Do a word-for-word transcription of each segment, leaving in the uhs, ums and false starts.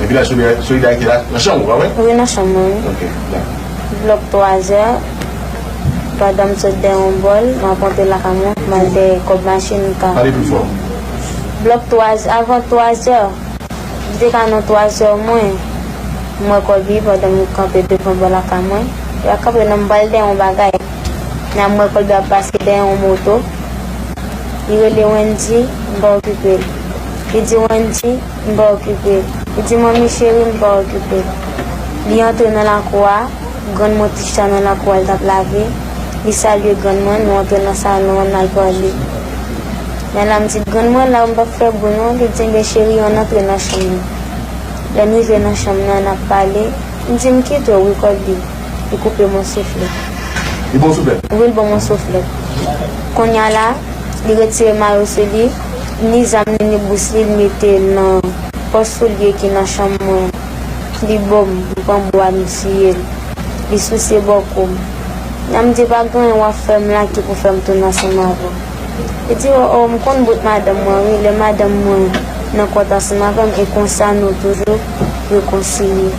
Epi la, Solida-, Solidarite la, nan chanm ou, pa vre? Wi, nan chanm mwen, wi. Ok, dakò. Blòk twazè, pandan m sot dèyè yon bòl, m ap rantre lakay mwen, m al dèyè kòb machin, m ka. Pale pli fò. Blòk twazè, avan twazè, li te ka nan twazè mwen, m wè kòb li pandan m kanpe devan bò lakay mwen. Li ap kanpe nan m pral dèyè yon bagay. Nan m wè kòb li ap pase dèyè yon moto. Li rele Wendy, m pa okipe l. Li di Wendy, m pa okipe l. Li di manmi cheri, m pa okipe l. Li antre nan lakou a, grann mwen Tisha nan lakou a, l t ap lave. Li salye grann mwen, nou antre nan salon an, n al pale. Lè la m di grann mwen la, m p ap fè bri non, li di enben cheri, ann antre nan chanm nan. Lè n rive nan chanm nan, n ap pale. M di m kite w wi Kòbi. Li koupe m yon souflèt. Li ba w souflèt? Wi, li ban m yon souflèt. Kounye a la, li retire mayo sou li, ni zam li, ni bous li, li mete l nan pòch soulye ki nan chanm mwen. Li bo m, m pran bwa, m tiye l. Li souse bòkò m. Lè m di pa gen anyen w ap fè m la ki pou fè m tounen ansanm avè w. Li di, o, o, m konn bout madanm mwen, wi, lè madanm mwen nan kont ansanm avè m, e konsa nou toujou rekonsilye.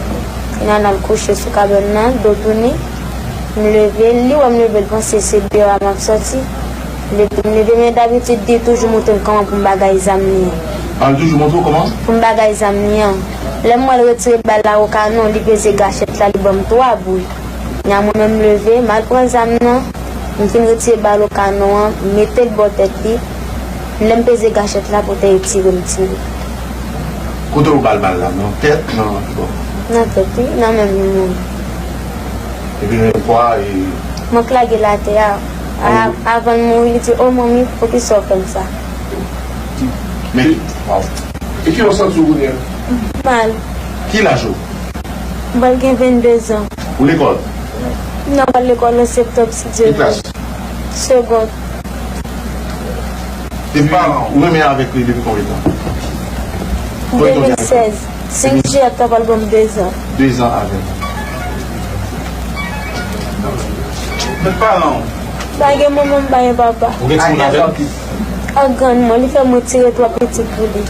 Epi n al kouche sou kabann nan, do tounen. M leve, li wè m leve, l panse se deyò a m ap sòti. Li leve, m leve, men dabitid, li toujou montre m kòman pou m bagay zam li an. Ah, li toujou montre w kòman? Pou m bagay zam li an. Lè m wè l retire bal la o kanon, li peze gachèt la, li ban m twa boul. Nya mwen menm m leve, m al pran zam nan, m fin retire bal o kanon an, m mete l bò tèt li. Lè m peze gachèt la, poutèt li tire m tire. Kote w ba l bal la? Nan tèt? Nan ki bò? Nan tèt, wi, nan menm li mouri. Epi nan kwa, e... Mwen k lage l atè a. A, avan l mouri, li di, o manmi, poukisa w fè m sa? Men, waw. E ki w santi w kounye a? Mal. Ki laj ou? M pral gen vennde zan. Ou lekòl? Non, m pral lekòl an septanm, si Dye vle. Ki klas? Segond. Depi, ou renmen avèk li depi konbyen tan? Konbyen tan ou gen avèk li? De mil sèz. Senk jiyè, ta pral ban m de zan. De zan avèk. Kot paran w? M pa gen manman, m pa gen papa. Ou gen timoun avè l? Ak grann mwen, li fè mwen tire twa pitit pou li.